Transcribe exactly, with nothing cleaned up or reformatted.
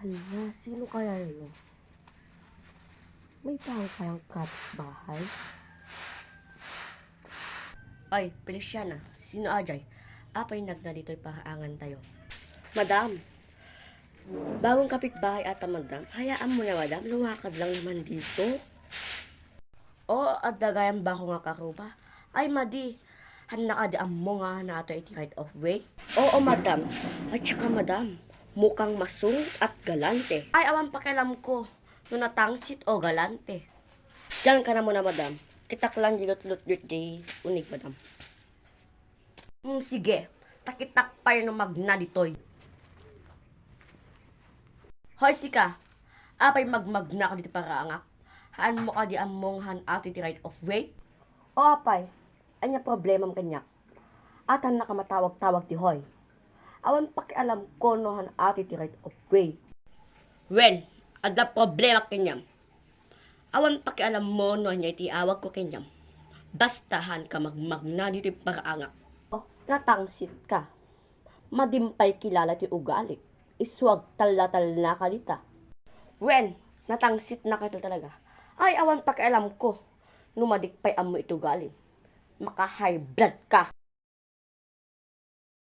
Hala, sino kaya yun? May tao kayang kapitbahay? Ay, Feliciana, sino ajay? Apay nagna ditoy paraangan tayo? Madam, bagong kapitbahay ata, madam. Hayaan mo na, madam. Lumakad lang naman dito. Oo, adda gayam bako nga karuba. Ay, madi. Hannak a di ammo nga nato iti right of way? Oo, madam. At saka, madam, mukhang masungit at galante. Ay, awan pakialam ko no natangsit o galante. Diyan ka na muna, madam. Kitak lang di lutlutlut di unig, madam. Hmm, sige. Takitak pay no magna ditoy. Hoy, sika. Apay magmagna ka ditoy paraangak? Haan mo ka di ammong han ati ti right of way? O apay, anya problemam kaniak? Atan nakamatawag-tawag ti hoy. Awan pakialam ko no han ati ti right of way. Wen, adda problema kaniam. Awan pakialam mo no anya iti awag ko kaniam. Basta haan ka magmagna ditoy paraangak. Oh, natangsit ka. Madim pay kilala ti ugalik. Isu agtalnatalna ka dita. Wen, natangsit na ka talaga. Ay, awan pakialam ko no madik pay ammo iti ugali. Maka-high blood ka.